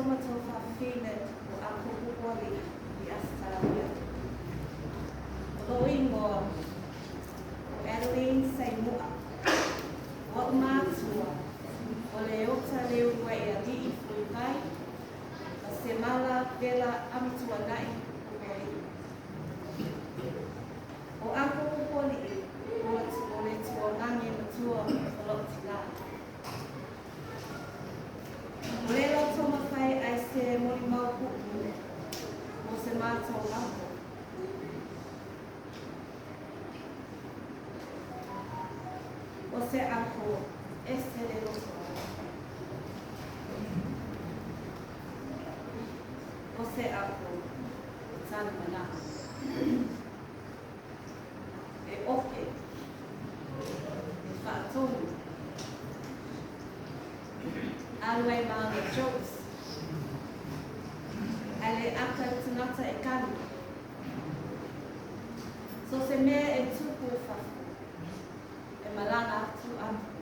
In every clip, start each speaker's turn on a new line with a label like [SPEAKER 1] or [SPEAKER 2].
[SPEAKER 1] matua faafafine o Uncle Pupualii i Ausetalia. O lou igoa o Adeline Seimu'a. O a'u matua o Leota Leulua'iali'i Fuivai ma Semala Vela Amituana'i Pupualii. O Uncle Pupualii o le tuaugane matua o lo'u tinā. Ua le lotomafai ai se molimau puupuu mo se matou uncle. O se uncle ese le loto alofa. O se uncle e tali manaʻo. E oke, e faatonu. Alu ai ma ana jokes. Ae le aka le tagata e kanu. So se mea e tupu i fafo, e malaga atu uncle.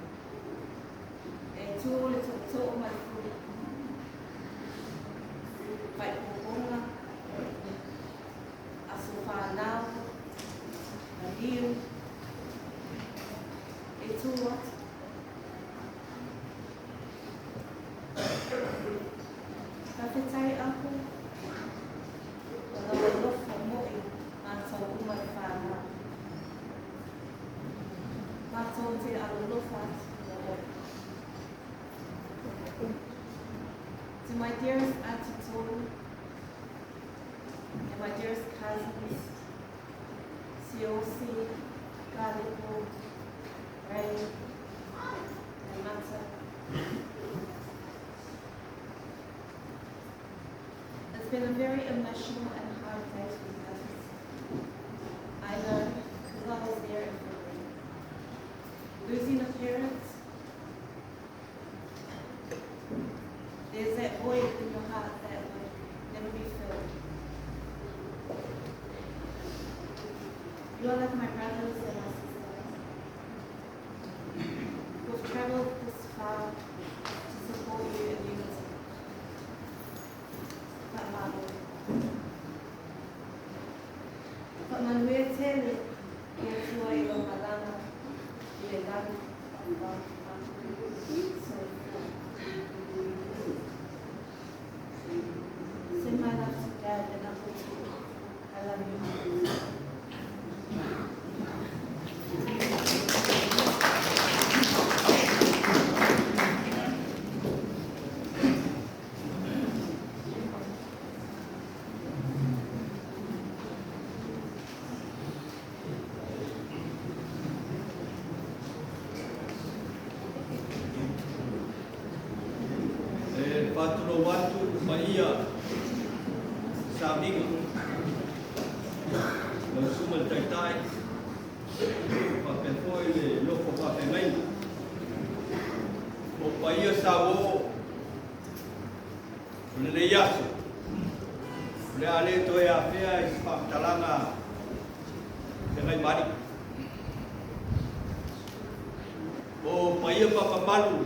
[SPEAKER 1] E tu le tootoo ma le fulu. Faaipopoga, aso fanau, maliu, e tu atu. Faafetai uncle, o lou alofa moʻi matou uma le whanau. Matou te alolofa atu ia oe. To my dearest Auntie Tolu and my dearest cousins, Siosi, Kalepo, Ray, and Mata. It's been a very emotional and hard day for you guys. I know, because I was there in February. Losing a parent, there's that void in your heart that would never be filled. You are like my brothers and my sisters who have traveled this far to support you in unity. Faamalo. Faamanuia tele le Atua i lau malaga i le lagi. Soifua. Send my love to Dad and Uncle Tui. I love you.
[SPEAKER 2] E faatulou atu i le paia Saviga, lau Susuga i le Taitai, faapea foi le nofo faafeagaiga. O paia sauoo o lenei aso, o le a le toe afea i se faamatalaga feagaimalii. O paia ma mamalu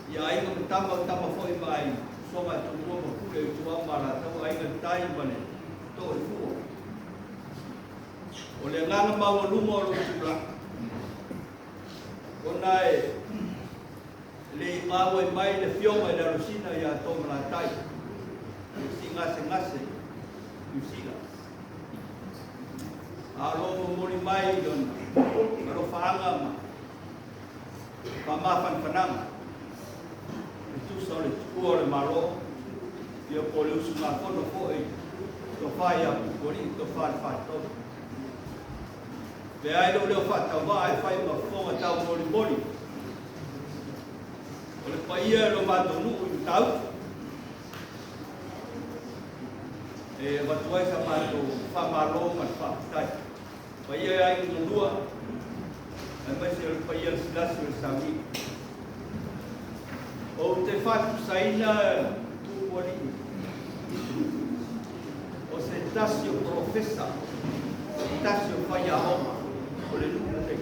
[SPEAKER 2] i aiga ma tama, o tama foi ma aiga, usoga a Tumua ma Pule, Ituau ma Alataua, Aiga i le Tai ma le Too i le Fua. O le agaga maualuga o lou tulaga, ona e le i auai mai le Afioga i le Alosina ia Toomalatai i le siigasegase i Niu Sila. A o lo o momoli mai lona alofaaga ma faamafanafanaga e tusa o le tuua o le Malo, ia po o le usugafono foi Tofa ia Pupualii, Tofa i le Faletolu. Leai lou leo faatauvaa e fai ma fofoga taumolimoli o le paia e lo matou nuu i Matautu e avatu ai sa matou faamalo ma le faafetai. Paia e aiga galua, aemaise o le paia o le Silasi o le Sauni. Ou te faatusaina Tupualii o se tasi o polofesa, se tasi o faiaoga o le nuu lenei.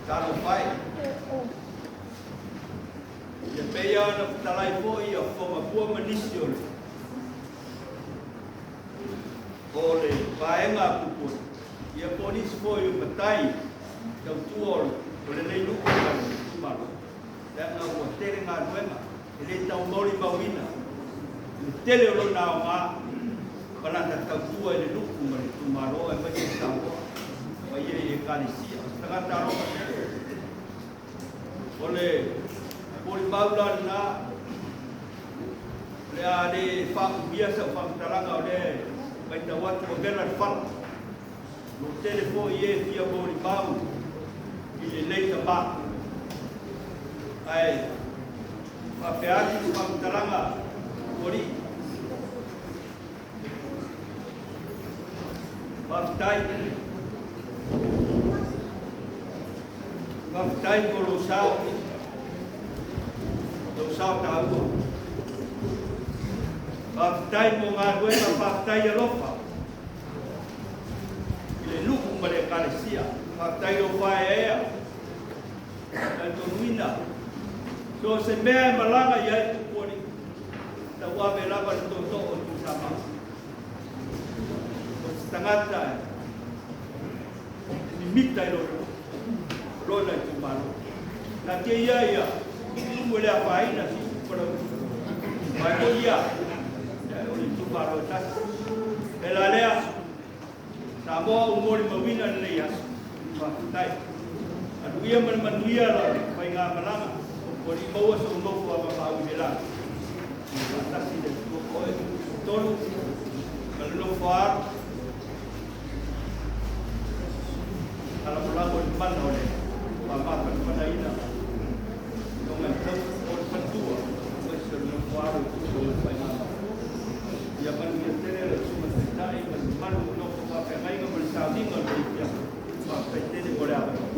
[SPEAKER 2] Talofa e! Ia pei lava ona fetalai foi ia Fofoga ma nisi o le o le vaega a Tupua, ia po o nisi foi o matai tautua o lenei nuu ma le itumalo, leaga ua tele galuega, e le tau molimauina le tele o lona aoga ma lana tautua i le nuu ma le itumalo aemaise Samoa ma ia i Ekalesia. O se tagata alofa tele. O le molimau la lena, o le a le faaumia sau faamatalaga o lea e matau atu ua vela le fala. O lo o tele foi e fia molimau i lenei tama. Ae faapea atu le faamatalaga Pualii. Faafetai. Faafetai mo lou sao, lou sao taua. Faafetai mo galuega, faafetai alofa i le nuu ma le Ekalesia. Faafetai lou faaeaea, talitonuina. So o se mea e malaga i ai Pualii, tauave lava le tootoo o Tuisamau. O se tagata e mimita i lona itumalo. Na te ia ia, tumu e le afaina si upu lau. Mai ko ia, o le itumalo e tasi. E la lea, Samoa u molimauina lenei aso. Faafetai. Alu ia ma le manuia la faigamalaga. O li maua sou nofo a mafaau i le lagi. Faatasi le Atua ma oe. Tolu, ma le nofo a alo. Alagolago i le mana o le faamafanafanaina. Tonga i tau o le faletua. Aemaise o le nofo a alo i tusa o le faigamalaga. Ia manuia tele le susuga taitai ma le mamalu o nofo faafeagaiga ma le sauniga o lenei afiafi. Faafetai tele mo le avanoa.